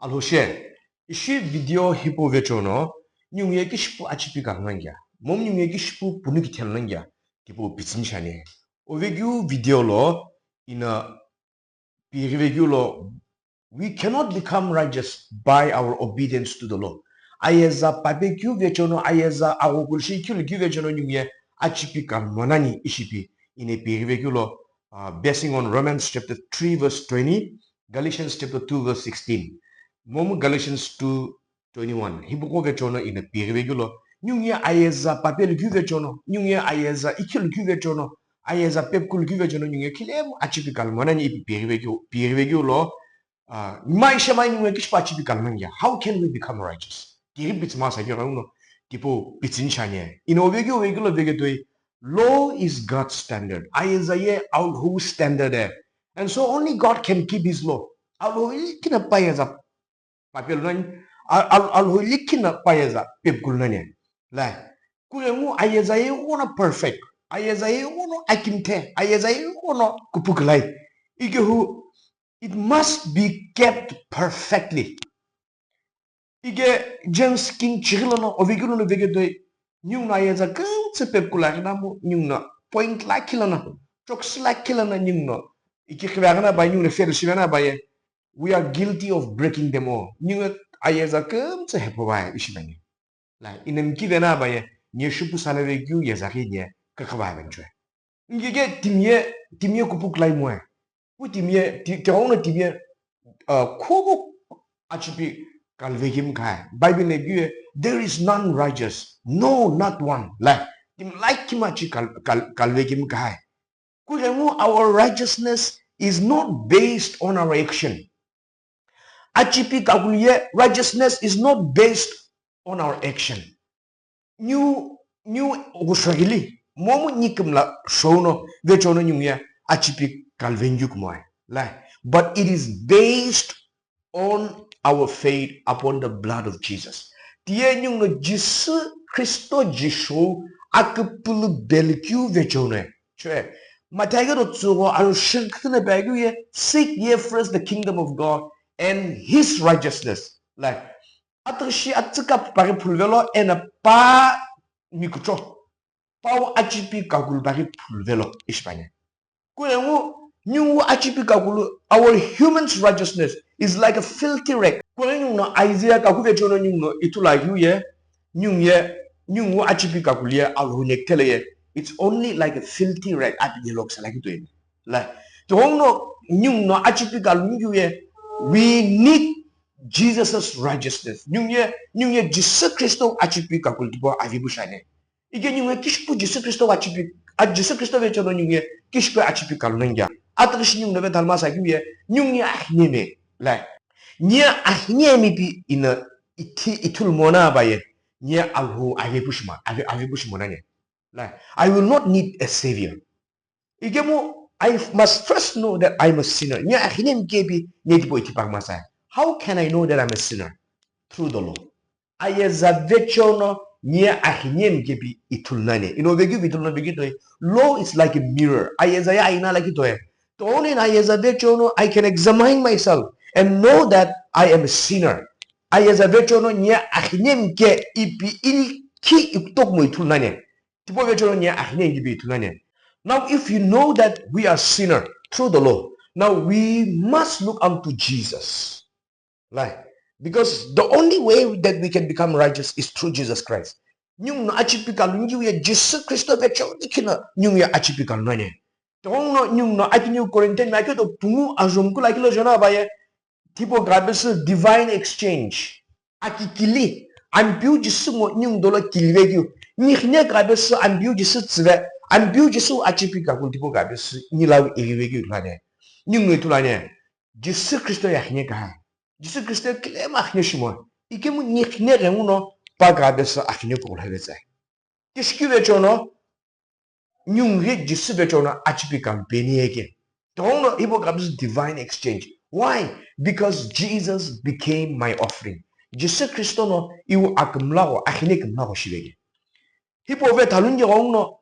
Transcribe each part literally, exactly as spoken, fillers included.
Alhou she, ishi video hipau vecheono, ningu ye kishipu achipi kalunangia, momu ningu ye kishipu punu kithelu nangia, tipau pitsüni shani. Ovekeu video lo, ina pighi vekeu lo, we cannot become righteous by our obedience to the law. Ayeza papekeu vecheono, ayeza aghokulu shi keu vecheono ningu ye achipi kalumonani ishi pi, ina pighi vekeu lo, uh, basing on Romans chapter three verse twenty, Galatians chapter two verse sixteen, momu Galatians two twenty-one. Hipaqo vecheono ina pighi vekeu lo, ningu ye ayeza papelu keu vecheono, ningu ye ayeza ikhilu keu vecheono, ayeza pepkulu keu vecheono ningu ye khilemu achipi kalumonani ipi pighi vekeu, pighi vekeu lo, uh, mai shemai ningu ye kishipu achipi kalumongia. How can we become righteous? Tighi pitsü masa keu ghenguno, tipau pitsüni shani. Ina ovekeu vekeu lo veketoi, law is God's standard. Ayeza ye Alhou standard e. And so only God can keep his law. Alhou ilikhi na pa ayeza papelu nani, al-, al-, Alhou ilikhi na pa ayeza pepkulu nani. Lai, kughengu ayeza ye ighono perfect, ayeza ye ighono akimthe, ayeza ye ighono kupukülai. Ikehu, it must be kept perfectly. Ike James kini chighi lono, ovekeu lono veketoi, ningu no ayeza kümtsü pepkulu aghina mu, ningu no point lakhi lono, choksu lakhi lono ningu no, iki khive aghina ba ningu no fail shive na ba ye, we are guilty of breaking them all. Ningu ayeza kümtsü hepho va ishi vani. Lai, ina mikive na ba ye, ningu ye shupu sala vekeu yeza ghi ningu ye kakha va vani chue. Ningu ye timi ye, timi ye kupukülai moe. Pu timi ye, ti-, tighenguno timi ye, uh, khupu achipi kaluvekimi kahai. Bible lo ikeu ye, there is none righteous, no, not one. Lai, timi lakhi machi kal-, kal-, kaluvekimi kahai. Kughengu, our righteousness is not based on our action. Achipi kakulu ye righteousness is not based on our action. Ningu, ningu ghushoghili, momu ningu kümla shouno, vecheono ningu ye achipi kaluveni keu kumoe. Lai, but it is based on our faith upon the blood of Jesus. Tiye ningu no Jisü Kristo jishou aküpülü belkeu vecheono. Chue, Mathayo kuthu tsügho aru shiküthü na pekeu ye, seek ye first the kingdom of God and his righteousness. Lai, atüghüshi atsüka paghi phuluvelo eno pa mikucho, pa wu achipi kakulu paghi phuluvelo ishi pani. Kughengu, ningu achipi kakulu, our human's righteousness is like a filthy rag. Kughengu ningu no Isaiah kaku vecheono ningu no ithulu akeu ye, ningu ye, ningu achipi kakulu ye Alhou nekthele ye, it's only like a filthy rag, api ye loksa lakhi toi. Lai, tighenguno ningu no achipi kaluni keu ye, we need Jesus' righteousness. Ningu ye, ningu ye Jisü Kristo achipi kakulu tipau avi pu shani. Ike ningu ye kishipu Jisü Kristo achipi, a, Jisü Kristo vecheono ningu ye kishipu achipi kalunangia. Atüghüshi ningu no vethalu masa keu ye, ningu ye ahinemi. Lai, ningu ye ahinemi pi ina ithi-, ithulu mona ba ye, ningu ye Alhou avi pu shima, avi, avi pu shimona ningu. Like, I will not need a savior. Ikemu, I must first know that I'm a sinner. Ningu ye ahinemi kepi, ningu ye tipau ithi paghi masa. How can I know that I'm a sinner? Through the law. Ayeza vecheono ningu ye ahinemi kepi ithulu nani. Ina ovekeu pi ithulu no veketoi, law is like a mirror. Ayeza ye aina lakhi toi. Tighenguno ina ayeza vecheono, I can examine myself and know that I am a sinner. Ayeza vecheono ningu ye ahinemi ke ipi ilikhi ikutomo ithulu nani. Tipau vecheono ningu ye ahinemi kepi ithulu nani. Now, if you know that we are sinner through the law, now we must look unto Jesus. Like, because the only way that we can become righteous is through Jesus Christ. Ningu no achipi kaluni keu ye Jisü Kristo vecheono ilikhi na ningu ye achipi kalunani. Tighenguno ningu no akiniu Corinthian mi akeu to pungu ajomuku lakhi lo jona ba ye, tipau gabesü divine exchange. Aki kili, Ampeu Jisü ngo ningu dolo kilive keu. Ningu ahinemi gabesü Ampeu Jisü tsüve, Ampeu Jisü achipi kakulu tipau gabesü ningu lau irive keu ithulu ani. Ningu no ithulu ani. Jisü Kristo ye ahinemi kahai. Jisü Kristo ye kilemu ahinemi shimoe. Ikemu ningu ahinemi ghenguno pa gabesü ahinemi kukulu hevetsai. Kishikeu vecheono, ningu ye Jisü vecheono achipi kalupeni ye ke. Tighenguno hipau gabesü divine exchange. Why? Because Jesus became my offering. Jisü Kristo no iwu akümla gho, ahinemi kümla gho shive ke. Hipau vethalu ningu ye ghenguno,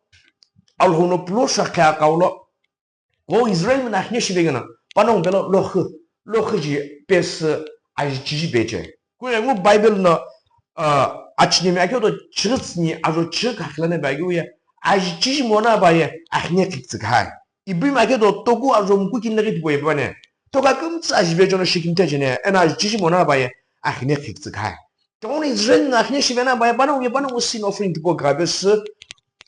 Alhou no pulo shakhe akaulo, gho Israel mi no ahinemi shive keno, panongu pelo lokhu, lokhu ji pesü ajichiji peche. Kughengu Bible no, uh, achinemi akeu to chighi tsüni ajo chighi khakhi lono pi akeu ye, ajichiji mono pa ye, akhine khiktsü kahai. Ibrahim akeu to toku ajo muku kini laghi tipau ye pipane. Toka kümtsü ajive chono shikimthe chene, eno ajichiji mono pa ye, akhine khiktsü kahai. Toghono Israel no akhine shive na pa ye, panongu ye, panongu sin offering tipau kughape sü,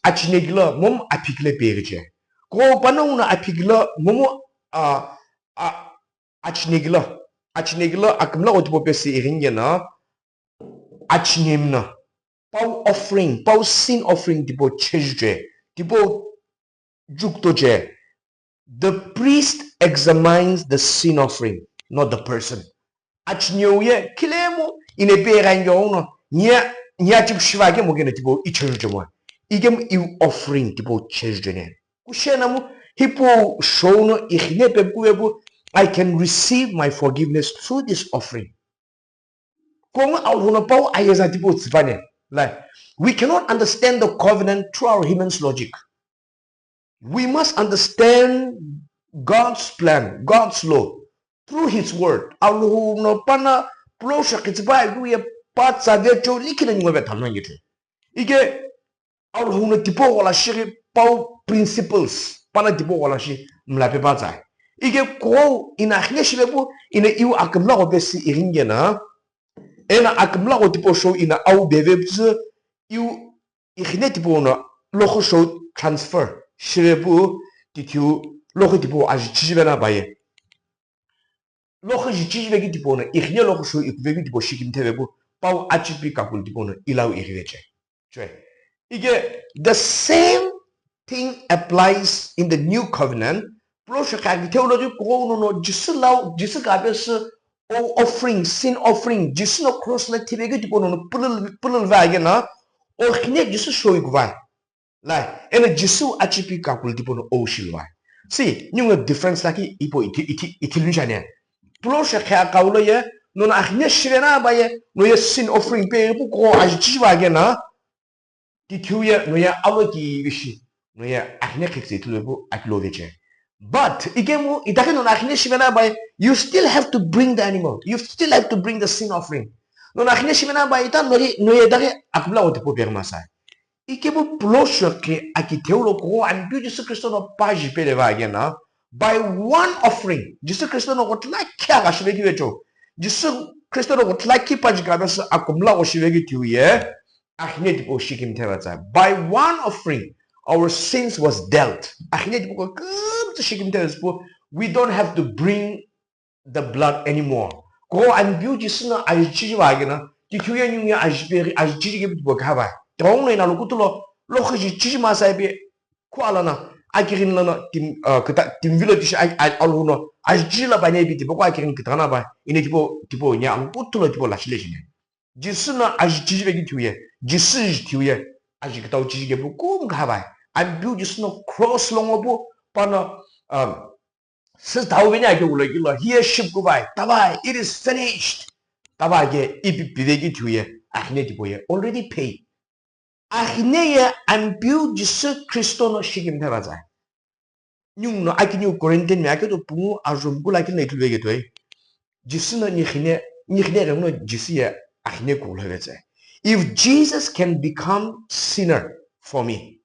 achinekilo, momu aphikilo peghiche. Ko panongu no aphikilo, momu, uh, a, achinekilo, achinekilo akümla gho tipau pesü ighini yeno, achinemi no, pau offering, pau sin offering tipau chejuche, tipau juktoche. The priest examines the sin offering, not the person. Achineu ye, khilemu, ine pe ghangi ono, nia, nia chip shiva ke mo keno tipau ichejuche mo. Igemu iu offering tipau chejuche ne. Kushena mu, hipau shou no ikhine pe kuvepu, I can receive my forgiveness through this offering. Kongu Alhou no pau ayeza tipau tsüpane. Like, we cannot understand the covenant through our human's logic. We must understand God's plan, God's law, through his word. Alhou no pana pulo shakitsüpa iku ye pa tsave cho likhi na ningo ve thalno ngitu. Ike Alhou no tipau ghola shighi pau principles, pana tipau ghola shi mla pe pa tsai. Ike kou ina akhine shivepu, ina iu akümla gho pesü ighini yeno, ena akümla gho tipau shou ina au beve püzü iu ikhine tipau no lokho shou transfer shivepu tithiu lokho tipau ajichiji ve na pa ye. Lokho jichiji vekeu tipau no, ikhine lokho shou ikuve keu tipau shikimthe vepu, pau achipi kakulu tipau no, ilau ighiveche. Chue. Ike, the same thing applies in the new covenant. Pulo shokha kitheu lo ju kughono no, Jisu lau, Jisu kughape sü, o offering, sin offering, Jisu no cross lo thive keu tipau no, pulul, pulul va agena, o khine Jisu shou ikuvai. Lai, eno Jisu achipi kakulu tipau no ou shiluvai. Si, ningu difference lakhi ipo ithi, ithi, ithi lunchane. Pulo shekhe akaulo ye, nono akhine shive na pa ye, no ye sin offering pe pu ko ajichiji va agena, tithiu ye, no ye alo ki vishi, no ye akhine khikse ithulu pu akilo veche. But, ikemu, itake nono akhine shive na pa ye, you still have to bring the animal. You still have to bring the sin offering. Nono akhine shive na pa ye, ita no ye, no ye itake akümla gho tipau pe masai. Ikemu pulo shokhe akitheu lo kugho Ampeu Jisu Kristo no paji pele va agena, by one offering, Jisu Kristo no ghothila khi aga shive keu vecho. Jisu Kristo no ghothila khi paji kughape sü akümla gho shive keu thiu ye, akhine tipau shikimthe va tsai. By one offering, our sins was dealt. Akhine tipau ko kümtsü shikimthe va tsai pu, we don't have to bring the blood anymore. Ko Ampeu Jisu no ajichiji va agena, tithiu ye ningu ye ajipe, ajichiji ke tipau kha vai. Toghono ina lokuthulo, lokho jichiji masai pe, khu alana, akighini lana, tim, uh, kita, timvilo tishi, a, a, Alhou no, ajichiji la pa ne pi tipau ko akighini kita na pa, ine tipau, tipau nya lokuthulo tipau la shile shine. Jisu no ajichiji vekeu thiu ye, Jisu ji thiu ye, aji kitau chiji ke pu kum kha vai. Ampeu Jisu no cross lo ngo pu, pano, um, Sü thau veni ake ulo kilo, he has shipped goodbye, tavai, it is finished. Tavai ke ipi piveki thiu ye, akhine tipau ye, already paid. Akhine ye Ampeu Jisu Kristo no shikimthe va tsai. Ningu no akiniu Corinthian mi ake to pungu ajo muku lakhi no ithulu veke toi. Jisu no nikhine, nikhine ghenguno Jisu ye akhine kughulo ve tsai. If Jesus can become sinner for me,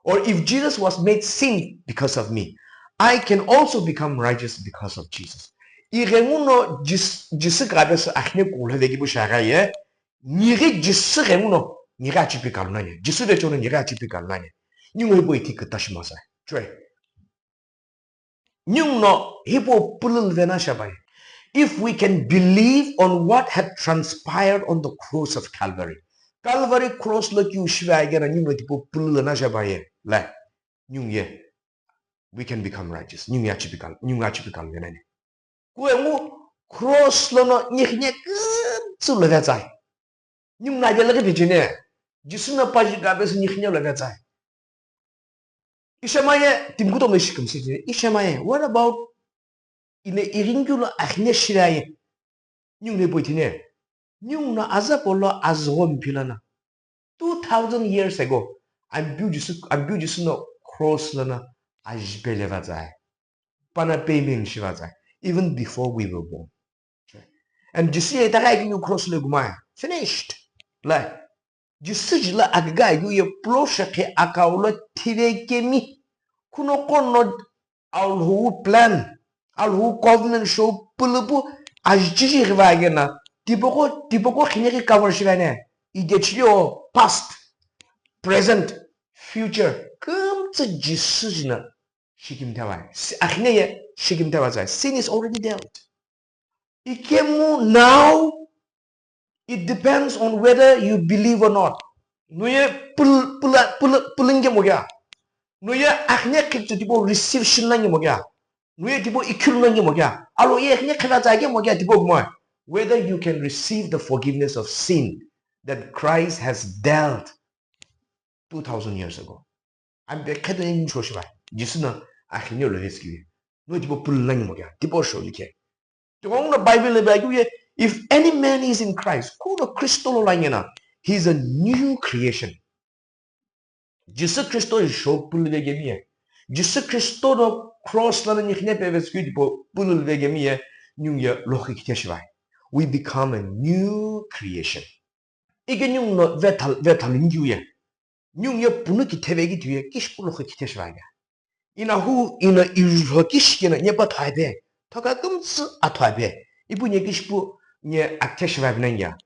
or if Jesus was made sin because of me, I can also become righteous because of Jesus. Ighenguno Jis-, Jisu kughape sü akhine kughulo ve kipu shagha ye, nighi Jisu ghenguno, nighi achipi kalu nani. Jisu vechono nighi achipi kalu nani. Ningu hipau ithi küta shi masai. Chue. Ningu no hipau pulul vena shapai. If we can believe on what had transpired on the cross of Calvary. Calvary cross lo kiu shive agena ningu no tipau pulul vena shapai. Lai, ningu ye, we can become righteous. Ningu ye achipi kalu, ningu achipi kalu vena ni. Kuengu cross lono nikhine kümtsü lo vetsai. Ningu no aje laghi pichine. Jisu no paji kughape sü nikhine lo vetsai. Ishamaye, timi kutomo ishi kümsü chine. Ishamaye, what about ine ighini keu lo akhine shive aye? Ningu no hipau ithine. Ningu no aza polo azügho mphilana. Two thousand years ago, Ampeu Jisu, Ampeu Jisu no cross lono ajipe le vetsai. Pana payment shi vetsai. Even before we were born. And Jisü ye itaghi akeu cross lo kumai. Finished. Lai. Jisü jila akighi akeu ye pulo shekhe akau lo thivekemi. Kuno kono Alhou plan, Alhou covenant shou pulupu ajiji ghiva agena, tipoko, tipoko khineghi cover shivane, idechilio past, present, future, kümtsü Jisü jina shikimthawa, si-, akhine ye shikimthawa zai, sin is already dealt. Ikemu now, it depends on whether you believe or not. Nuye pul-, pula-, pula-, pulunge mo kya? Nuye akhine khikchu tipo receive shinlange mo kya? Nuye tipo ikhilunge mo kya? Alo ye akhine khikha tsage mo kya tipo mo? Whether you can receive the forgiveness of sin that Christ has dealt two thousand years ago. Ampe kheto ni shoshiba. Jisü na akhine lo heskiye. Nuye tipo pulunge mo kya? Tipo sho like. Tighenguno Bible lo akeu ye, if any man is in Christ, kuno Kristo lo langena, he is a new creation. Jisü Kristo shou puluvekemi ye. Jisü Kristo no cross lana nikhine pevetsükeu tipo puluvekemi ye, ningu ye lokhi kitheshivai. We become a new creation. Ike ningu no vethal-, vethalungeu ye. Ningu ye punu kithevekithu ye kishipu lokhi kitheshivai kya? Ina hu, ina irho kishikena nyepa thoipe, thoka kümtsü athoipe, ipu nye kishipu nye aktheshiva vinanya.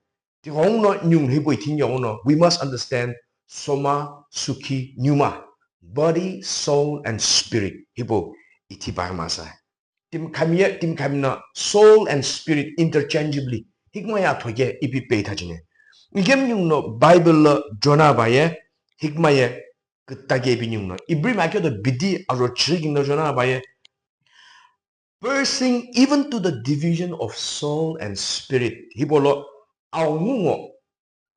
Tighenguno ningu hipau ithini yonguno, we must understand soma, sukhi, pneuma, body, soul, and spirit. Hipau ithi pai masa. Timi khami ye, timi khami na soul and spirit interchangeably. Hikma ye athoke ipi peithachine. Ikemu ningu no Bible lo jona baye, hikma ye kütake ipi ningu no. Ibri ma kyoto bidi aro chirigin lo jona baye. Piercing even to the division of soul and spirit. Hipau lo aungu ngo,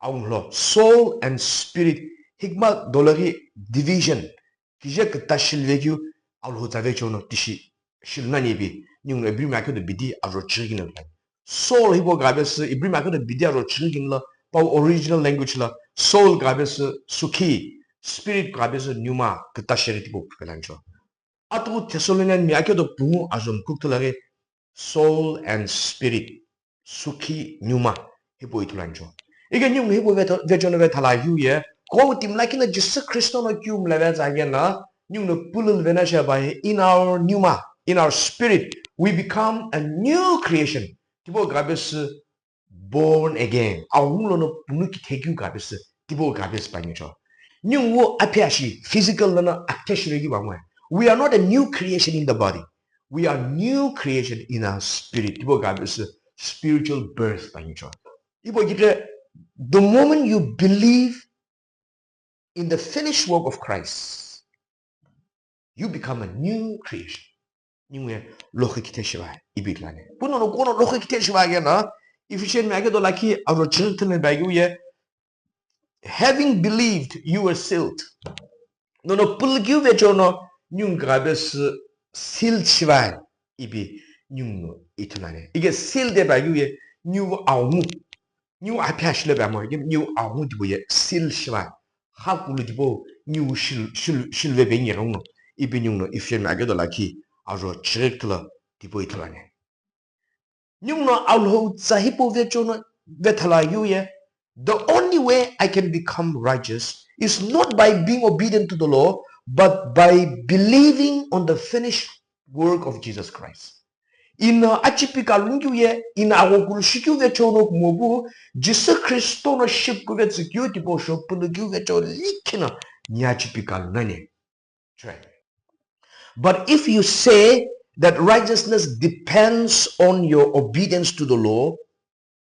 aungu lo soul and spirit hikma dolaghi division kije küta shilvekeu Alhou tsavecho no tishi shilunani ipi ningu no Ibri ma kyoto bidi aro chirigin lo. Soul hipau gabesü Ibri ma kyoto bidi aro chirigin lo pau original language lo soul gabesü sukhi, spirit gabesü pneuma küta sheri tipau phupelancho. Atu Thessalonian mi akedo pungu azom kukthulaghi soul and spirit, sukhi, pneuma, hipau ithuluancho. Ike ningu hipau vetho-, vechono vethala hiu ye, kou timi lakhi na Jisü Kristo no kiu mla vetsagena, ningu no pulul vena sheba ye, in our pneuma, in our spirit, we become a new creation. Tipau gabesü born again. Aungu lono punu kithekeu gabesü, tipau gabesü pangicho. Ningu aphi ashi physical lono aktheshivekeu bangwe. We are not a new creation in the body. We are new creation in our spirit. Tipau gabesü spiritual birth pangicho. Ipo gite, the moment you believe in the finished work of Christ, you become a new creation. Ningu ye lokhi kitheshiva ipi ithuluani. Puno no kono lokhi kitheshiva kena, Ephesian mi akedo lakhi aro chirigin thulani bagiu ye, having believed, you were sealed. Nono pulukeu vechono ningu gabesü seal shivai ipi ningu no ithuluani. Ike seal de bagiu ye ningu aungu. Ningu aphi ashile bamo, ningu aungu tipau ye seal shivai. Hakulu tipau ningu shil-, shil-, shilve bengi aungu. Ipi ningu no Ephesian mi akedo lakhi aro chirigin lo tipau ithuluani. Ningu no Alhou tsa hipau vechono vethala hiu ye, the only way I can become righteous is not by being obedient to the law, but by believing on the finished work of Jesus Christ. Ina achipi kalungiu ye, ina aghokulu shikiu vechono kumobu, Jisü Kristo no shipku vetsükeu tipau shou pulukeu vecho likhina, ni achipi kalunani. Right. But if you say that righteousness depends on your obedience to the law,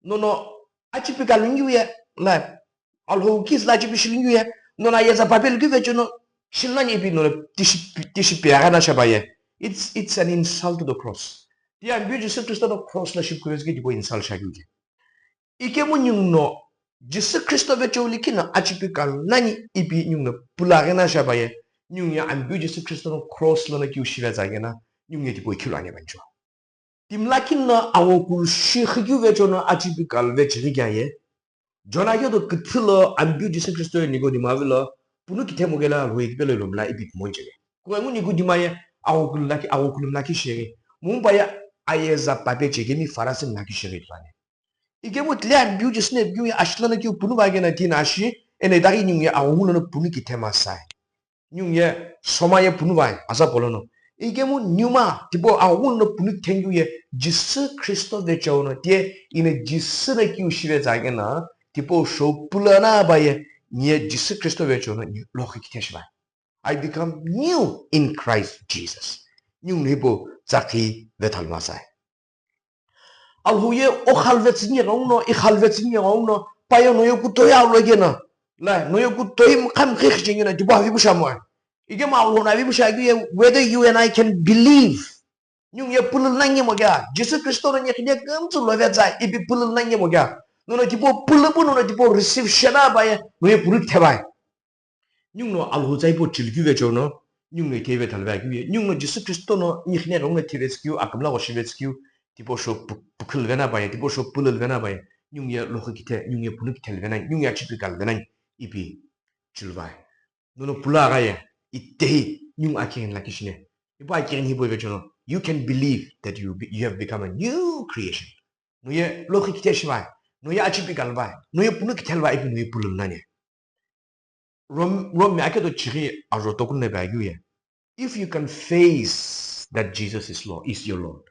nono achipi kalungiu ye, like, Alhou kis la achipi shilungiu ye, nono ayeza papel ki vechono, shilani ipi nono tishi, tishi piagana shabaye. It's, it's an insult to the cross. Ti Ambiu Jisü Kristo no cross la shipku vetsükeu tipau insult shakiu ye. Ikemu ningu no Jisü Kristo vecho likhina achipi kalunani ipi ningu no pulagena shabaye, ningu ye Ambiu Jisü Kristo no cross lono kiu shivetsagena, ningu ye tipau ikhiluani bancho. Timi lakhi na aghokulu shikiu vechono achipi kalu vechighi kyaye, Jona yodo küthülo Ambiu Jisü Kristo ye Nikodima vilo, punu kithemu kela rui kipelo ilo mla ipi kumonchele. Kuengu Nikodima ye aghokulu lakhi, aghokulu mlakhi sheri, mumba ye ayeza pape chekemi Farasi mlakhi sheri ithuluani. Ikemu tile Ampeu Jisü no pikeu ye ashi lono keu punu va keno tino ashi, eno itaghi ningu ye aghungu lono punu kithema sai. Ningu ye soma ye punu vai, aza polono. Ikemu niuma, tipau aghungu lono punu kitheni keu ye Jisü Khristo vecheo no, tiye ino Jisü no keu shive tsa keno, tipau shou pulana va ye, niye Jisü Khristo vecheo no, niye lokhi kithe shivai. I become new in Christ Jesus. Ningu no hipau tsakhi vethalma sai. Alhou ye o khalvetsü ni ghenguno, i khalvetsü ni ghenguno, paye no ye kutoi alu keno. La, no ye kutoi mkhamkhi khichengi na, tipau avibu shamoi. Ikemu Alhou no avibu shakeu ye, whether you and I can believe. Ningu ye pululna nyemo kea, Jisü Khristo no niye khine kümtsü lovetsai, ipi pululna nyemo kea. Nono tipau pulupu, nono tipau receive shena paye, no ye pulu kithevai. Ningu no Alhou tsa hipau chilkeu vecheo no, ningu no itheve thalvea keu ye, ningu no Jisü Khristo no niye khine ghenguno thivetsü keu, akümla gho shivetsü keu, tipau shou pu-, pukhulvena paye, tipau shou pululvena paye, ningu ye lokhi kithe, ningu ye punu kithelvena, ningu ye achipi kalvena, ipi chilvai. Nono pulu agha ye, itehi, ningu akighini lakhi shine. Ipu akighini hipau vecheo no, you can believe that you be-, you have become a new creation. No ye lokhi kithe shivai, no ye achipi kalvai, no ye punu kithelvai, ipi no ye pululnani. Rom-, Rome akhedo chighi ajo tokuna pe akeu ye. If you confess that Jesus is Lord, is your Lord.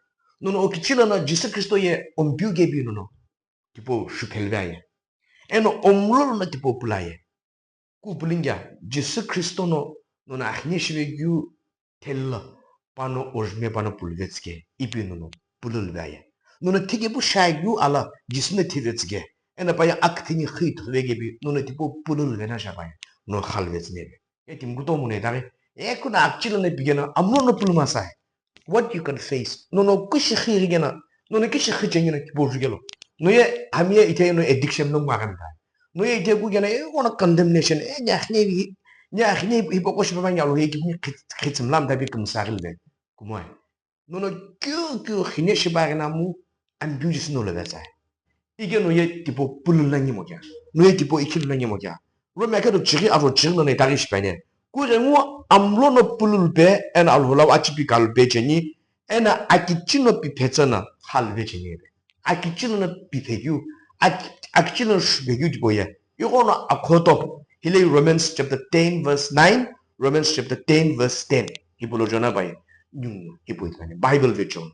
Nono okichi lono Jisü Khristo ye Ampeu kepi nono tipau shuphelvea ye. Eno omlo lono tipau pula ye. Ku pulingea, Jisü Khristo no nono akhine shive keu thelu pano ojime pano puluvetsü ke, ipi nono pululvea ye. Nono thikepu shakeu ala Jisü no thivetsü ke. Eno paye aküthini khi thuveke pi, nono tipau pululvena shapa ye. Nono khalvetsü neve. E timi kutomo no itaghi. E kuna akchi lono pikeno, amlo no puluma sai. What you can face. Nono kishi khi ghikeno, nono kishi khi chengeno, tipau jukelo. No ye, hami ye ite no addiction no mwa kan tai. No ye ite ku kena, e, ono condemnation, e, nya khine bi, nya khine bi, hipau ko shipa nya lo, e, kipni khit-, khitsüm lam tabi kümsa ghilbe. Kumoe. Nono keu, keu khine shipa ghina mu, Ampeu Jisü no lovetsai. Ike no ye tipau pululna nyemo kea. No ye tipau ikhilna nyemo kea. Rome akhedo chighi ajo chighi lono itaghi shipa ne. Ku ghengu amlo no pululpe, eno Alhou lau achipi kalpe cheni, eno akichi no piphe tsü no khalve cheni. Akichi lono piphe keu, ak-, akichi lono shuphe keu tipau ye. Ighono akhoto, hile Romans chapter ten verse nine, Romans chapter ten verse ten. Hipau lo jona pai, ningu hipau ithani, Bible vecheo.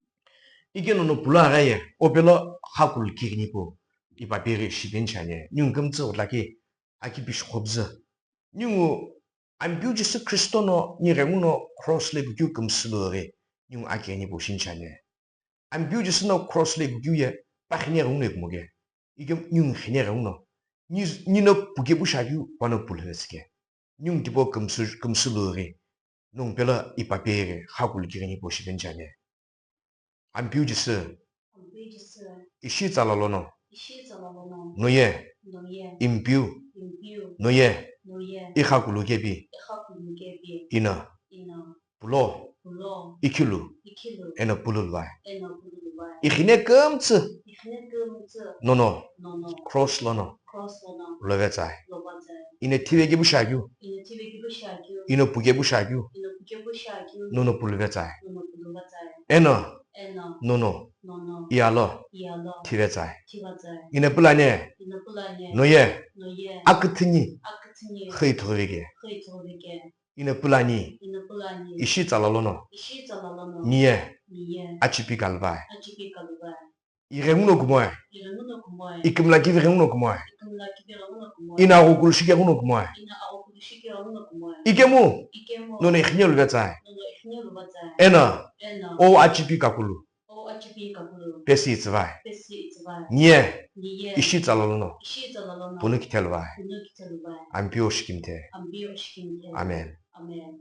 Ike nono pulu agha ye, opelo khakulu kighini pu, ipa piri shipeni chani, ningu kümtsü utla ki, aki pishi khobzü. Ningu Ampeu Jisü Khristo no ni ghenguno cross lo ipukeu kümsü lo ghi, ningu akighini pu shini chani. Ampeu Jisü no cross lo ipukeu ye, pakhine ghenguno ikumo ke. Ike ningu khine ghenguno. Ni, ni no puke pu shakeu, pano puluvetsü ke. Ningu tipau kümsü, kümsü lo ghi. Nongu pelo ipa piri, khakulu kighini pu shipeni chani. Ampeu Jisü. Ampeu Jisü. Ishi tsala lono. Ishi tsala lono. No ye. No ye. Impeu. Impeu. No ye. No ye. Ikhakulu kepi. Ikhakulu kepi. Ino. Ino. Pulo. Pulo. Ikhilu. Ikhilu. Eno pululvai. Eno pululvai. Ikhine kümtsü. Ikhine kümtsü. Nono. Nono. Cross lono. Cross lono. Lovetsai. Lovetsai. Ino thiveke pu shakeu. Ino thiveke pu shakeu. Ino puke pu shakeu. Ino puke pu shakeu. Nono puluvetsai. Nono puluvetsai. Eno. Eno. Nono. Nono. Iyalo. Iyalo. Thivetsai. Thivetsai. Ino pulani. Ino pulani. No ye. No ye. Aküthini. Aküthini. Khi ithughi veke. Khi ithughi veke. Ino pulani. Ino pulani. Ishi tsala lono. Ishi tsala lono. Niye. Niye. Achipi kalvai. Achipi kalvai. Ighenguno kumoe. Ighenguno kumoe. Ikümla kivi ghenguno kumoe. Ikümla kivi ghenguno kumoe. Ino aghukulu shike ghenguno kumoe. Ino aghukulu shike ghenguno kumoe. Ikemu. Ikemu. Nono ikhine luvetsai. Nono ikhine luvetsai. Eno. Eno. O achipi kakulu. O achipi kakulu. Pesi itsüvai. Pesi itsüvai. Niye. Niye. Ishi tsala lono. Ishi tsala lono. Punu kithelvai. Punu kithelvai. Ampeu shikimthe. Ampeu shikimthe. Amen. Amen.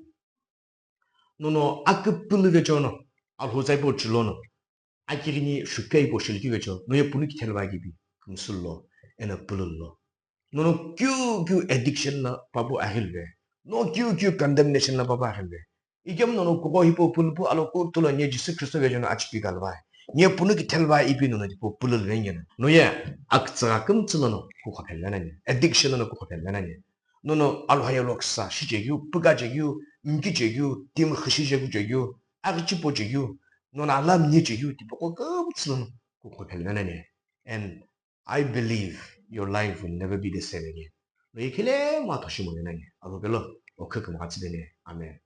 Nono aküpülü vecheo no, Alhou tsa hipau chilono, akighini shuphe hipau shilkeu vecheo, no ye punu kithelvai kipi, kümsü lo, eno pulü lo. Nono keu keu addiction la papu aghilve. No keu keu condemnation la papu aghilve. Ikemu nono kugho hipau pulü pu alo kuthulo niye Jisü Khristo vecheo no achipi kalvai. Niye punu kithelvai ipi nono tipau pulü lvengeno. No ye akütsügha kümtsü lono kukho phelvenani. Addiction lono kukho phelvenani. Nono Alhou ye loksa shichekeu, pükachekeu, mkichekeu, timi khüshi chekeu chekeu, aghichipo chekeu, nono alam nichekeu, tipaqo kümtsü lono kukho phelvenani. And I believe your life will never be the same again. Lo ye khilemu athoshimo nani. Avo kelo, okhe kümgha tsüdeni. Amen.